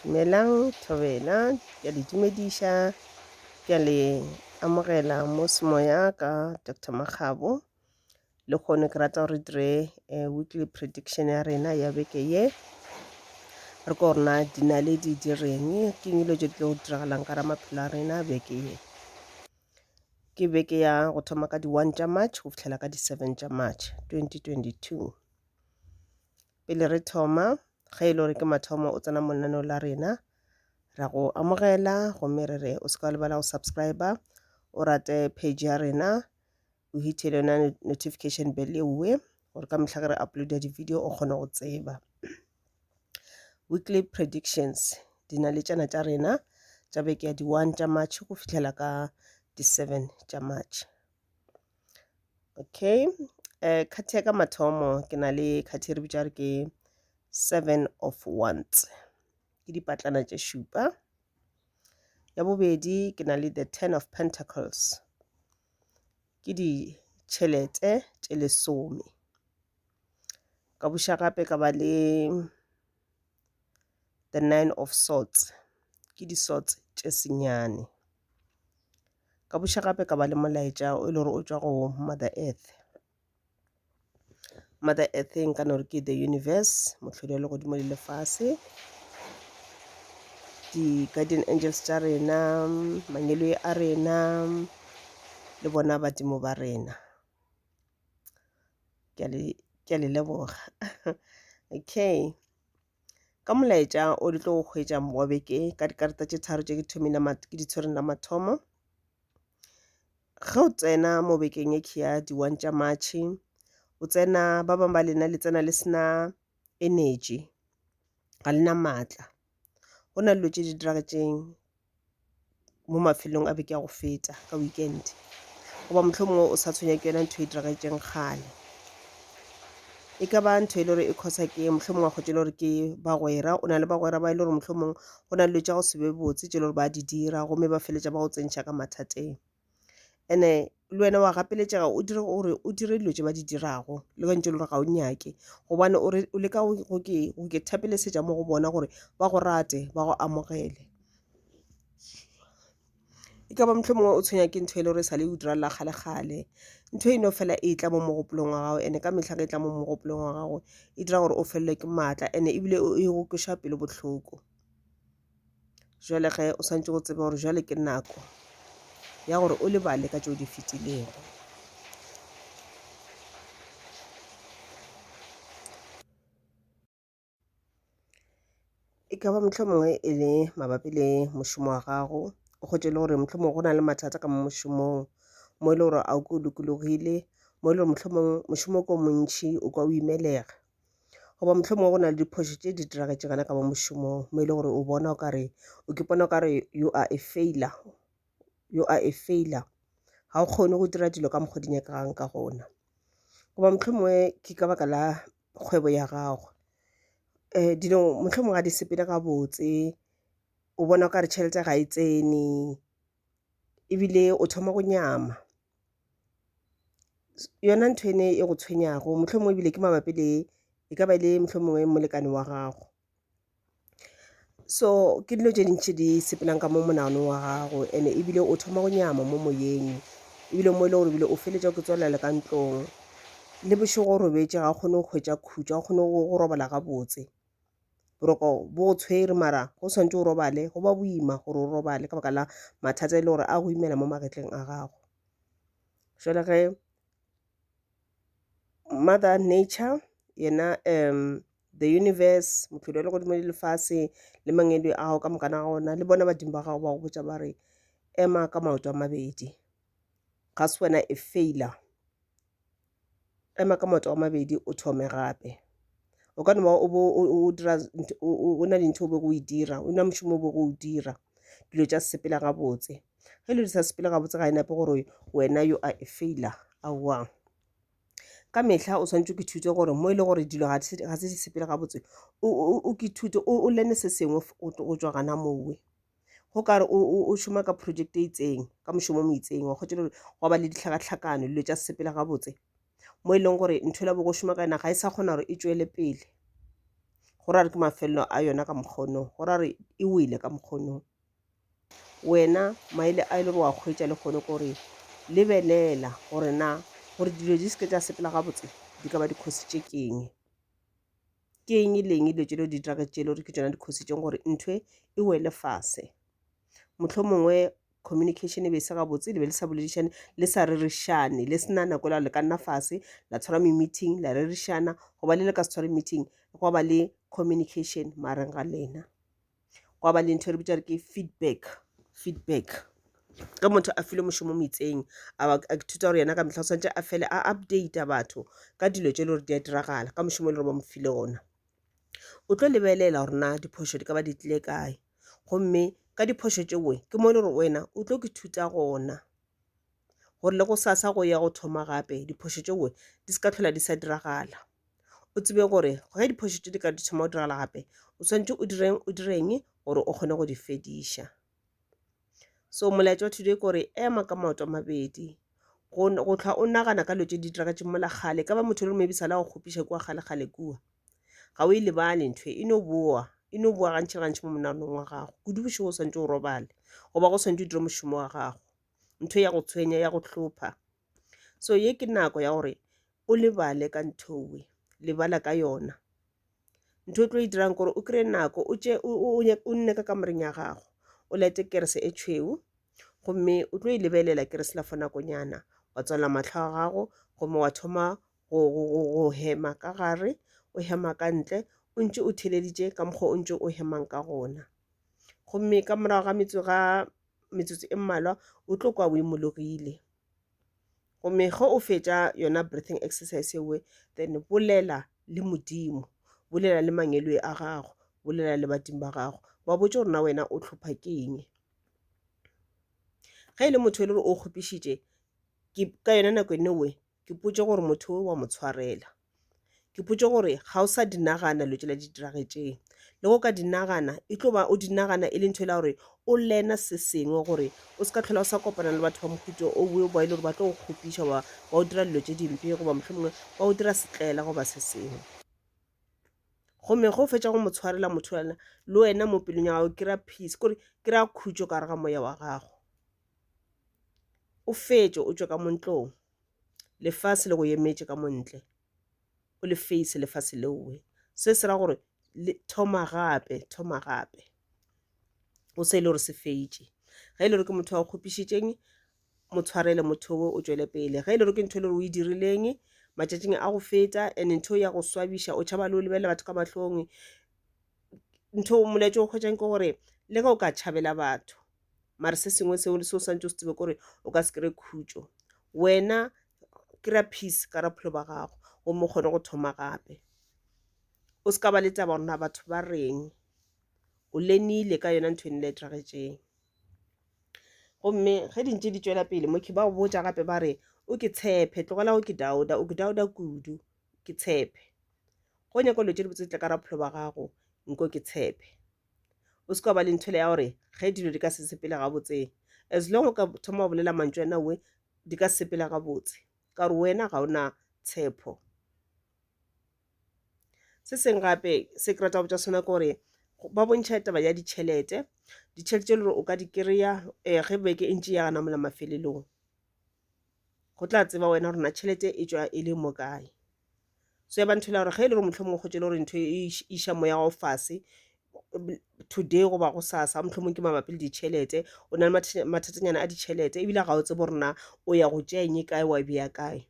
Dumelang Thobela, ke a le dumediša, ke a le amogela mo Semoya ka Doctor Makgabo. Lehono ke rata gore re dire eh, weekly prediction ya rena ya beke ye. Re ko gore na dinaledi di reng, ke eng dilo tše di tlo diragalang ka ra maphelo a rena beke ye. Ke beke ya go thoma ka di-one tša March go fihlela ka di-seven tša March 2022. Pele re thoma, ge e le gore ke mathomo o tsena mo lenaneo la rena, ra go amogela gomme re re o se ka wa lebala go subscriber, o rate page ya rena, o hithe le yona notification bell ewe gore ka mehla ge re uploada di-video o kgone go tseba. Weekly predictions, dinaletšana tša rena tša beke ya di-one tša March go fihlela ka di-seven tša March. Okay, eh, khathi ya ka mathomo ke na le khathi e re bitša gore ke seven of wands, ke dipatlana tše šupa. Ya bobedi ke na le the ten of pentacles, ke ditšhelete tše lesome. Ka buša gape ka ba le the nine of swords, ke di-swords tše senyane. Ka buša gape ka ba le molaetša o e le gore o tšwa go Mother Earth. Mother Earth nka no re ke the universe, mohlodi wa legodimo le lefase. Di-guardian angels tša rena, mangeloi a rena le bona badimo ba rena. Ke a le, ke a le leboga. Okay. Ka molaetša o di tlo go hwetša wa beke ka dikarata tše tharo tše ke thomile ke di tshwereng la mathomo. Ge o tsena mo bekeng e ya di-one tša Matšhe, o tsena ba bangwe ba lena le tsena le sena energy, ga le na maatla. Go na le dilo tše di diragetšeng mo mafelong a beke ya go feta ka weekend goba mohlomongwe o sa tshwenya ke yona ntho e diragetšeng kgale. E ka ba ntho e le gore e cause-a ke mohlomongwe wa hwetša e le gore ke bagwera, o na le bagwera ba e le gore mohlomongwe go na le dilo tša go se be botse tše e le gore ba di dira gomme ba feleletša ba go tsentšha ka mathateng. And-e le wena wa gapeletšega o dire gore o dire dilo tše ba di dirago le ge ntše e le gore ga o nyake gobane o re o leka go ke go ke thapelesetša mo go bona gore ba go rate ba go amogele. E ka ba mohlomongwe o tshwenya ke ntho e le gore e sa le o direla kgale-kgale ntho e no fela e tla mo mogopolong wa gago and-e ka mehla ge e tla mo mogopolong wa gago e dira gore o felelwe ke maatla and-e ebile e go kweša pelo bohloko. Jwale ge o swanetše go tseba gore jwale ke nako ya gore o lebale ka tšeo di fetilego. E ka ba mohlomongwe e le mabapi le mošomo wa gago, o hwetše e le gore mohlomongwe go na le mathata ka mo mošomong mo e le gore ga o kwe o lokologile, mo e le gore mohlomongwe mošomo ke o montši o kwa o imelega. Goba mohlomongwe go na le diphošo tše di diragetše gona ka mo mošomong mo e le gore o bona o kare o ipona o kare you are a failure, you are a failure. Ga o kgone go dira dilo ka mokgo di nyakegang ka gona. Goba mohlomongwe ke ka baka la kgwebo ya gago dilo mohlomongwe ga di sepele gabotse, o bona o kare tšhelete ga e tsene ebile o thoma go nyama. Yona ntho ene e go tshwenyago mohlomongwe ebile ke mabapi le e ka ba e le mohlomongwe molekane wa gago. So ke dilo tše dintši di sepelang ka mo monaganong wa gago and-e ebile o thoma go nyama mo moyeng ebile mo e le gore ebile o feleletša o ke tswalela ka ntlong le bošego o robetše ga o kgone go hwetša khutšo, ga o kgone go robala gabotse. Boroko bo go tshwere mara go swanetše o robale go ba boima gore o robale ka baka la mathata e le gore a go imela mo magetleng a gago. Jwale ge mother nature yena the universe mohlodi wa legodimo le lefase le mangwele a gago ka mokana ga ona le bona badimo ba gago ba go botša ba re ema ka maoto a mabedi ga se wena a failure. Ema ka maoto a mabedi o thome gape. O ka no ba o bo o dira o na le ntho o bego o e dira o na mošomo o bego o dira dilo tša sepela gabotse. Ge dilo di sa sepele gabotse ga e nape gore wena you are a failure aowa. Ka mehla o swanetše o ithute gore mo e le gore dilo ga se di sepele gabotse o ithute o learn-e se sengwe go tšwa gona mowe. Go ka re o šoma ka project e itseng ka mošomo o itseng wa hwetša gore gwa ba le ditlhakatlhakano dilo tša sepela gabotse mo e leng gore ntho e la bo go šoma ka yona ga e sa kgona gore e tšwele pele. Go ra re ke mafelelo a yona ka mokgono, go ra re e wele ka mokgono. Wena maele a e le gore wa hwetša lehono ke gore lebelela gore na gore dilo di se ke tša sepela gabotse di ka ba di cause-itše ke eng. Ke eng le eng dilo tše di diragetše e le gore ke tšona di cause-itšeng gore ntho e e wele fase. Mohlomongwe communication e be e se gabotse, le be le sa boledišane, le sa rerišane, le se na nako la le ka nna fase la tshwara me-meeting la rerišana goba le le ka se tshware meeting gwa ba le communication magareng ga lena. Gwa ba le ntho e re bitša re ke feedback, feedback. Ge motho a filwe mošomo o itseng a ba a ithuta gore yena ka mehla o swanetše a fele a update-a batho ka dilo tše e le gore di a diragala ka mošomo e le gore ba mo file ona. O tlo lebelela gore na diphošo di ka ba di tlile kae gomme ka diphošo tšeo ke mo e le gore wena o tlo ke thuta gona gore le gosasa go ya go thoma gape diphošo tšeo di se ka hlola di sa diragala. O tsebe gore ge diphošo tše di ka di thoma go diragala gape o swanetše o direng o direng gore o kgone go di fediša. So molaetša wa today ke gore ema ka maoto a mabedi go hlwa o nagana ka dilo tše di diragetšeng mola kgale e ka ba motho e le maybe sala go kgopiša kua kgale-kgale kua. Ga o e lebale ntho e, e no boa e no boa gantši gantši mo monaganong wa gago kudu bošego o swanetše o robale goba go swanetše o dire mošomo wa gago ntho ya go tshwenya ya go hlopha. So ye ke nako ya gore o lebale ka nthowe, lebala ka yona. Ntho o tlo e dirang kore o kry-e nako o tše o nne ka kamoreng ya gago o light-e kerese e tšhweu gomme o tlo e lebelela kerese la for nakonyana wa tswalela mahlo a gago gomme wa thoma go hema ka gare o hema ka ntle o ntše o theeleditše ka mokgwa o ntše o hemang ka gona. Gomme ka morago ga metsotso e mmalwa o tlo kwa o imologile. Gomme ge o fetša yona breathing exercise yeo then bolela le Modimo, bolela le mangeloi a gago, bolela le badimo ba gago, ba botše gore na wena o hlopha ke eng. Ge e le motho e le gore o kgopišitše ke ka yona nako eo ke potše gore motho o wa mo tshwarela. Ke potše gore ga o sa di nagana dilo tšela di diragetšeng. Le go ka di nagana e tlo ba o di nagana e le ntho e la gore o learner se sengwe gore o se ka tlhola o sa kopana le batho ba mohuta o ba e le gore ba tlo go kgopiša goba ba o dira dilo tše dimpe goba mohlomongwe ba o dira setlaela goba se sengwe. Gomme ge o fetša go mo tshwarela motho yena le wena mo pelong ya gago kry-a peace kore kry-a khutšo ka gare ga moya wa gago. O fetše o tšwe ka mo ntlong. Lefase le go emetše ka mo ntle, o le face lefase leowe. Se se ra gore le thoma gape, thoma gape. O se e le gore se fetše. Ge e le gore ke motho wa go kgopišitšeng, mo tshwarele motho o o tšwele pele. Ge e le gore ke ntho e le gore o e dirileng matšatšing a go feta and ntho ya go swabiša, o tšhaba le go lebelela batho ka mahlong. Ntho molaetša o hwetšang ke gore le ge o ka tšhabela batho, mare se sengwe seo se o swantse o se tsebe kore o ka se kry-e khutšo wena kry-a peace ka bophelo ba gago gomme o kgone go thoma gape o se ka ba le taba gore na batho ba reng o lenile ka yona ntho e nele e diragetšeng gomme ge di ntše di tšwela pele mo ke ba go botša gape ba re o ke tshepe tlogela go ke dauda o ke dauda kudu ke tshepe go nyaka dilo tše di botse di tla ka bophelo ba gago nko ke tshepe O se ka ba le nthwele ya gore ge dilo di ka se sepele gabotse, as long o ka thoma go bolela mantšu a nawe di ka se sepele gabotse ka gore wena ga o na tshepo. Se sengwe gape se ke rata go botša sona ke gore ba bontšha taba ya ditšhelete, ditšhelete tše e le gore o ka di kry-a ge beke e ntše e ya gona mola mafelelong. Go tla tseba wena gore na tšhelete e tšwa e le mo kae. So ya ba ntho e le ya gore ge e le gore mohlomongwe o hwetša e le gore ntho e iša moya wa gago fase today goba gosasa mohlomong ke mabapi le ditšhelete, o na le mathatanyana a ditšhelete ebile ga o tsebe gore na o ya go tšea eng kae wa e bea kae.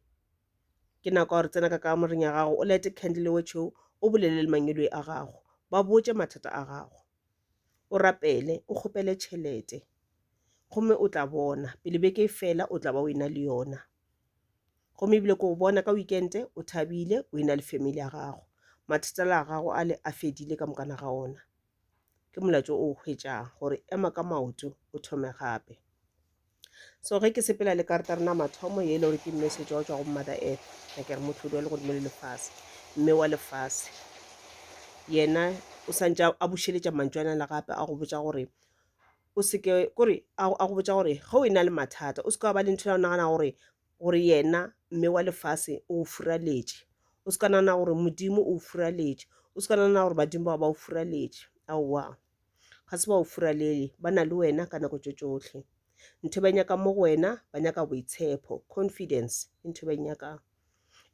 Ke nako ya gore tsena ka kamoreng ya gago o light-e candle e tšhweu o bolele le mangeloi a gago ba botše mathata a gago. O rapele o kgopele tšhelete gomme o tla bona pele beke e fela o tla ba o e na le yona. Gomme ebile ko go bona ka weekend-e o thabile o e na le family ya gago. Mathata a gago a le a fedile ka mokana ga ona. Ke molaetša o o hwetšang gore ema ka maoto o thome gape. So ge ke sepela le karata rena mathomo ye e le gore ke message wa go tšwa go Mother Earth, a ke re mohlodi wa legodimo le lefase, mme wa lefase. Yena o santše a bušeletša mantšu a le gape a go botša gore o se ke kore a go botša gore ge o e na le mathata o se ke wa ba le ntho ya go nagana gore gore yena mme wa lefase o go furaletše. O se ka nagana gore Modimo o go furaletše. O se ka nagana gore badimo bao ba o furaletše, aowa, ga se ba o furalele, ba na le wena ka nako tše tšohle. Ntho e ba e nyakang mo go wena, ba nyaka boitshepo, confidence ke ntho e ba e nyakang.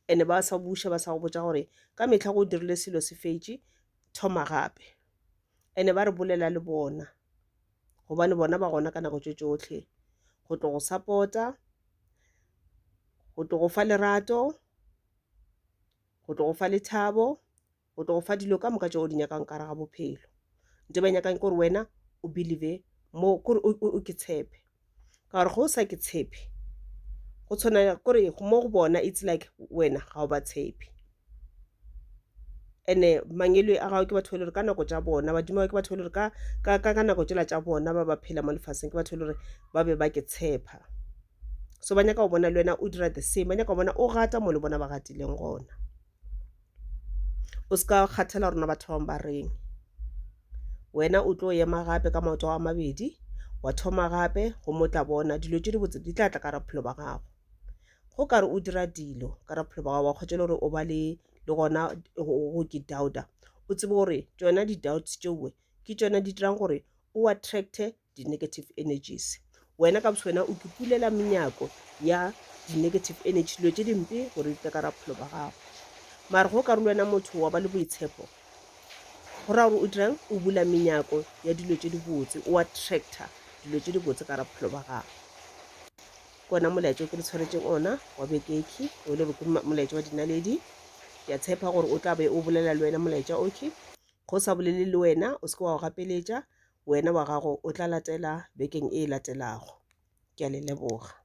And-e ba sa buša ba sa go botša gore ka mehla ge o dirile selo se fetše, thoma gape. And-e ba re bolela le bona gobane bona ba gona ka nako tše tšohle go tlo go support-a, go tlo go fa lerato, go tlo go fa lethabo, go tlo go fa dilo ka moka tšeo o di nyakang ka gare ga bophelo. Ntho e ba e nyakang ke gore wena o believe mo kore o ke tshepe ka gore ge o sa ke tshepe go tshwana kore mo go bona it's like wena ga o ba tshepe. And-e mangwele a gago ke batho ba e le gore ka nako tša bona badimo ba ke batho ba e le gore ka nako tšela tša bona ba ba phela mo lefaseng ke batho ba e le gore ba be ba ke tshepa. So ba nyaka go bona le wena o dira the same, ba nyaka go bona o gata mo le bona ba gatileng gona. O se ka kgathala gore na batho ba bangwe ba reng. Wena o tlo ema gape ka maoto a mabedi wa thoma gape gomme o tla bona dilo tše dibotse di tla tla ka gare ga bophelo ba gago. Go ka re o dira dilo ka gare ga bophelo ba gago wa hwetša e le gore o ba le le gona go ke doubter, o tsebe gore tšona di-doubts tšeo ke tšona di dirang gore o attracte di-negative energies. Wena ka boswena o kipulela menyako ya di-negative energy, dilo tše dimpe gore di tle ka gare ga bophelo ba gago. Mara ge o ka re le wena motho wa ba le boitshepo, go ra gore o dirang? O bula menyako ya dilo tše dibotse, o attracta dilo tše dibotse ka gare ga bophelo ba gago. Ke ona molaetša o ke le tshwaretšeng ona wa beke ekhi, o le gore ke molaetša wa dinaledi. Ke a tshepa gore o tla be o bolela le wena molaetša okhi. Ge o sa bolele le wena, o se ke wa o gapeletša, wena wa gago o tla latela bekeng e latelago. Ke a le leboga.